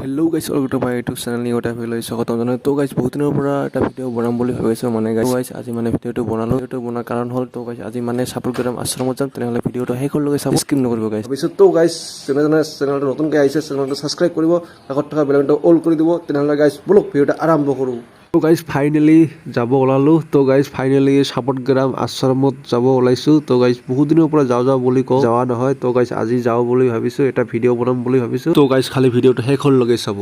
Hello guys, welcome to my YouTube channel. New এটা ভিডিঅ'লৈ স্বাগতম জনালোঁ। তো গাইছ, বহুত দিনৰ পৰা এটা ভিডিঅ' বনাম বুলি ভাবিছোঁ মানে গাইছ, আজি মানে ভিডিঅ'টো বনালোঁ। ভিডিঅ'টো বনোৱাৰ কাৰণ হ'ল, তো গাইছ, আজি মানে সাপটগ্ৰাম আশ্ৰমত যাম। তেনেহ'লে ভিডিঅ'টো শেষলৈকে চাব, স্কিপ নকৰিব গাইছ। ভাবিছোঁ। তো গাইছ, যেনে যেনে চেনেলটো নতুনকৈ আহিছে, চেনেলটো ছাবস্ক্ৰাইব কৰিব, কাষত থকা বেল আইকনটো অল কৰি দিব। তেনেহ'লে গাইছ, ব'লক, ভিডিঅ'টো আৰম্ভ কৰোঁ। তো গাইছ, ফাইনেলি যাব ওলালোঁ। তো গাইছ, ফাইনেলি সাপটগ্ৰাম আশ্ৰমত যাব ওলাইছোঁ। তো গাইছ, বহুত দিনৰ পৰা যাওঁ যাওঁ বুলি কওঁ, যোৱা নহয়। তো গাইছ, আজি যাওঁ বুলি ভাবিছোঁ, এটা ভিডিঅ' বনাম বুলি ভাবিছোঁ। তো গাইছ, খালি ভিডিঅ'টো শেষলৈকে চাব।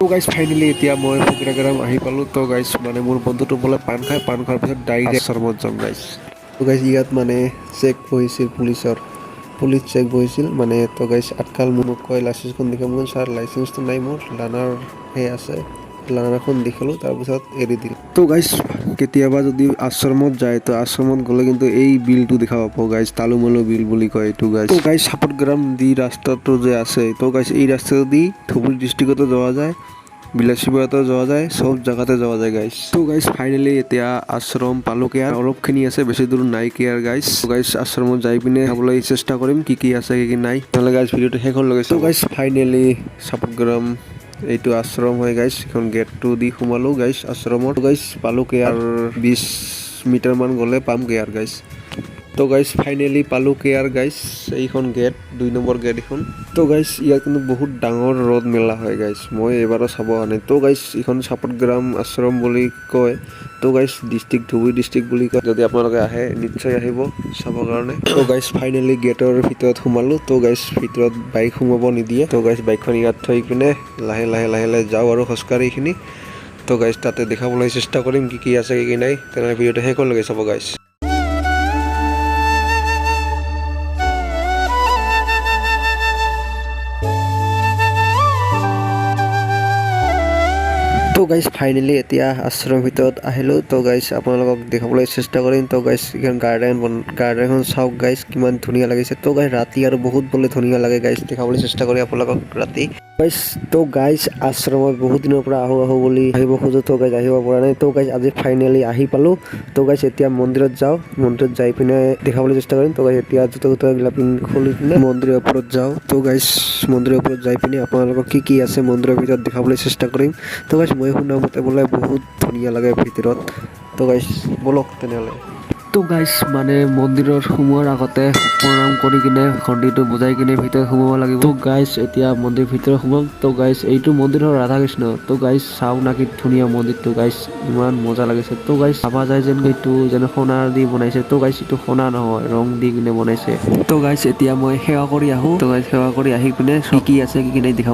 তো গাইছ, ফাইনেলি এতিয়া মই ফকিৰাগ্ৰাম আহি পালোঁ। তো গাইছ, মানে মোৰ বন্ধুটো বোলে পাণ খাই, পাণ খোৱাৰ পিছত ডাইৰেক্ট আশ্ৰমত যাম গাইছ। তো গাইছ, ইয়াত মানে চেক বহিছিল, পুলিচৰ পুলিচ চেক বহিছিল মানে। তো গাইছ, আটকাল, মোক কয় লাইচেঞ্চখন দেখে। মই ছাৰ, লাইচেঞ্চটো নাই মোৰ, লাৰ্ণাৰহে আছে। লাৰ্ণাৰখন দেখালোঁ, তাৰপিছত এৰি দিল। তো গাইছ, কেতিয়াবা যদি আশ্ৰমত যায়, তো আশ্ৰমত গ'লে কিন্তু এই বিলটো দেখা পাব গাইছ। তালুমলু বিল বুলি কয় এইটো গাইছ। তো গাইছ, সাপটগ্ৰাম দি ৰাস্তাটো যে আছে, তো গাইছ, এই ৰাস্তাটো দি ধুবুৰী ডিষ্ট্ৰিক্টতো যোৱা যায়, বিলাচীপাৰাতো যোৱা যায়, চব জেগাতে যোৱা যায় গাইছ। তো গাইছ, ফাইনেলি এতিয়া আশ্ৰম পালোকে আৰু অলপখিনি আছে, বেছি দূৰ নাই কি আৰু গাইছ। তো গাইছ, আশ্ৰমত যাই পিনে চাবলৈ চেষ্টা কৰিম কি কি আছে, কি কি নাই। নহ'লে গাইছ, ভিডিঅ'টো শেষলৈকে। তো গাইছ, ফাইনেলি সাপটগ্ৰাম এইটো আশ্ৰম হয় গাইছ। এখন গেটটো দি সোমালো গাইছ আশ্ৰমত। গাইছ, পালোকে আৰু 20 মিটাৰমান গ'লে পামগে আৰু গাইছ। তো গাইছ, ফাইনেলি পালো কে আৰু গাইছ। এইখন গেট, 2 নম্বৰ গেট এইখন। তো গাইছ, ইয়াত কিন্তু বহুত ডাঙৰ ৰথ মেলা হয় গাইছ। মই এবাৰো চাব অহা নাই। তো গাইছ, এইখন সাপটগ্ৰাম আশ্ৰম বুলি কয়। তো গাইছ, ডিষ্ট্ৰিক্ট ধুবুৰী ডিষ্ট্ৰিক্ট বুলি কয়। যদি আপোনালোকে আহে, নিশ্চয় আহিব চাবৰ কাৰণে। তো গাইছ, ফাইনেলি গেটৰ ভিতৰত সোমালো। তো গাইছ, ভিতৰত বাইক সোমাব নিদিয়ে। তো গাইছ, বাইকখন ইয়াত থৈ পিনে লাহে লাহে লাহে লাহে যাওঁ আৰু খোজকাঢ়ি এইখিনি। তো গাইছ, তাতে দেখাবলৈ চেষ্টা কৰিম কি কি আছে, কি কি নাই। তেনেহ'লে ভিডিঅ'টো শেষলৈকে চাব গাইছ। তো গাইছ, ফাইনেলি এতিয়া আশ্ৰমৰ ভিতৰত আহিলোঁ। তো গাইছ, আপোনালোকক দেখাবলৈ চেষ্টা কৰিম। তো গাইছ, এইখন গাৰ্ডেন, গাৰ্ডেনখন চাওক গাইছ, কিমান ধুনীয়া লাগিছে। তো গাইছ, ৰাতি আৰু বহুত বোলে ধুনীয়া লাগে গাইছ। দেখাবলৈ চেষ্টা কৰিম আপোনালোকক ৰাতি গাইছ। তো গাইছ, আশ্ৰমত বহুত দিনৰ পৰা আহোঁ আহোঁ বুলি আহিব খোজোঁ। তো গাইছ, আহিব পৰা নাই। তো গাইছ, আজি ফাইনেলি আহি পালোঁ। তো গাইছ, এতিয়া মন্দিৰত যাওঁ, মন্দিৰত যাই পিনে দেখাবলৈ চেষ্টা কৰিম। তো গাইছ, এতিয়া জোতা জোতাবিলাক খুলি পিনে মন্দিৰৰ ওপৰত যাওঁ। তো গাইছ, মন্দিৰৰ ওপৰত যাই পিনে আপোনালোকক কি কি আছে মন্দিৰৰ ভিতৰত দেখাবলৈ চেষ্টা কৰিম। তো গাইছ, মই শুনা মতে বোলে বহুত ধুনীয়া লাগে ভিতৰত। তো গাইছ, ব'লক তেনেহ'লে। তো গাইছ, মানে মন্দিৰত সোমোৱাৰ আগতে প্ৰণাম কৰি কিনে, ঘণ্টিটো বজাই কিনে ভিতৰত সোমাব লাগিব। তো গাইছ, এতিয়া মন্দিৰ ভিতৰত সোমাম। তো গাইছ, এইটো মন্দিৰ হ'ল ৰাধা কৃষ্ণ। তো গাইছ, চাওক না, কি ধুনীয়া মন্দিৰটো গাইছ, ইমান মজা লাগিছে। তো গাইছ, ভাবা যায় যেন এইটো যেন সোণা দি বনাইছে। তো গাইছ, এইটো সোণা নহয়, ৰং দি কিনে বনাইছে। তো গাইছ, এতিয়া মই সেৱা কৰি আহোঁ। তো গাইছ, সেৱা কৰি আহি পিনে কি কি আছে, কি কি নাই দেখাবলৈ